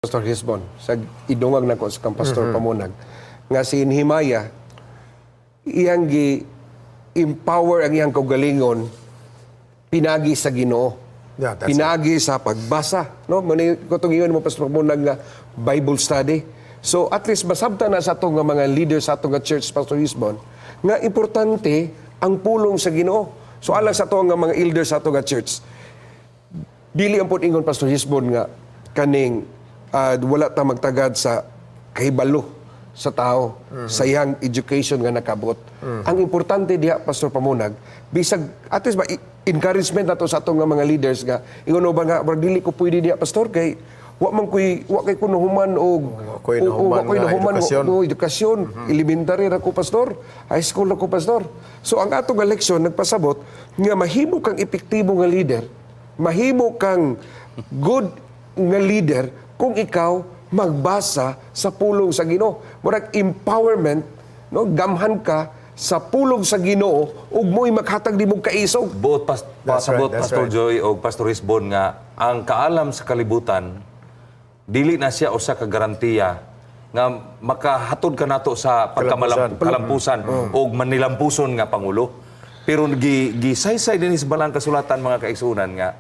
Pastor Hisbon, sa idungag nako sa kang Pastor Pamunag, nga si Nehemiah, iyang gi empower ang iyang kaugalingon pinagi sa Ginoo. Yeah, that's Pinagi sa pagbasa, no? Mao ni katong ingon mo, Pastor Pamunag, nga Bible study. So at least masabta na sa atong nga mga leaders sa atong nga church, Pastor Hisbon, nga importante ang pulong sa Ginoo. So alang sa atong nga mga elders sa atong nga church, dili ang pud ingon, Pastor Hisbon, nga kaning wala ta magtagad sa kahibalo sa tao sa iyang education nga nakabot. Ang importante diha, Pastor Pamunag, bisag at least ba encouragement nato sa atong nga mga leaders nga ingon ba nga murag dili ko pwede diha, Pastor, kay wa man koy wa kay ko nahuman og Wa ko'y o- o, wa nahuman ko'y nga nahuman edukasyon. o, edukasyon, elementary ra ko, Pastor, high school ra ko, Pastor. So ang atong nga leksyon nagpasabot nga mahimo kang epektibo nga leader, mahimo kang good nga leader kung ikaw magbasa sa pulong sa Ginoo. Murag empowerment, no, gamhan ka sa pulong sa Ginoo ug mo'y maghatag nimo kaisog. Buot pas, That's pasabot right, that's Pastor right. Joy o Pastor Hisbon nga ang kaalam sa kalibutan dili na siya usa ka garantiya nga makahatod ka nato sa pagkamalam kalampusan og manilampuson nga pangulo. Pero gi gisaysay din sa balang kasulatan, mga kaigsuonan, nga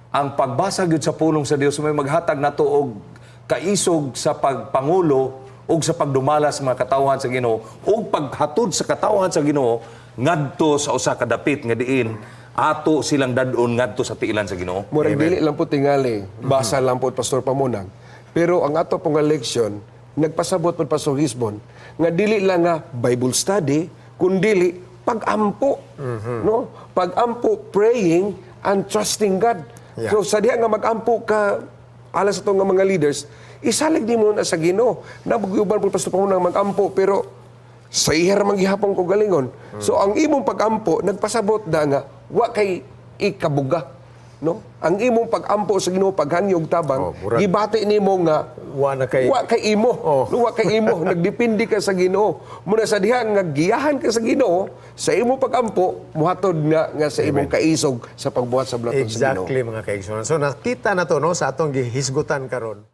ang pagbasa gyud sa pulong sa Dios may maghatag nato og kaisog sa pagpangulo ug sa pagdumala sa mga katawhan sa Ginoo ug paghatod sa katawhan sa Ginoo ngadto sa usa ka dapit nga diin ato silang dad-on ngadto sa tiilan sa Ginoo. Murag dili lang po tingali, basa lang po, Pastor Pamunag. Pero ang ato pong nga leksyon, nagpasabot po, Pastor Hisbon, nga dili lang nga Bible study, kundili pag-ampo. No? Pag-ampo, praying and trusting God. So sa diha nga mag-ampo ka alang sa atong nga mga leaders, isalig nimo na sa Ginoo. Nabugyuban po, Pastor Pamunag, mag-ampo pero sa iya ra man gihapon kaugalingon. So ang imong pag-ampo nagpasabot na nga wa kay ikabuga, no? Ang imong pag-ampo sa Ginoo, paghangyo og tabang, Oh, murag- gibati nimo nga Wa na kay wa kay imo. No, wa kay imo, nagdepende ka sa Ginoo. Muna sa diha nga giyahan ka sa Ginoo sa imong pag-ampo, muhatod nga nga sa imong kaisog sa pagbuhat sa bulaton sa Ginoo. Exactly, mga kaigsuonan. So nakita na to, no, sa atong gihisgutan karon.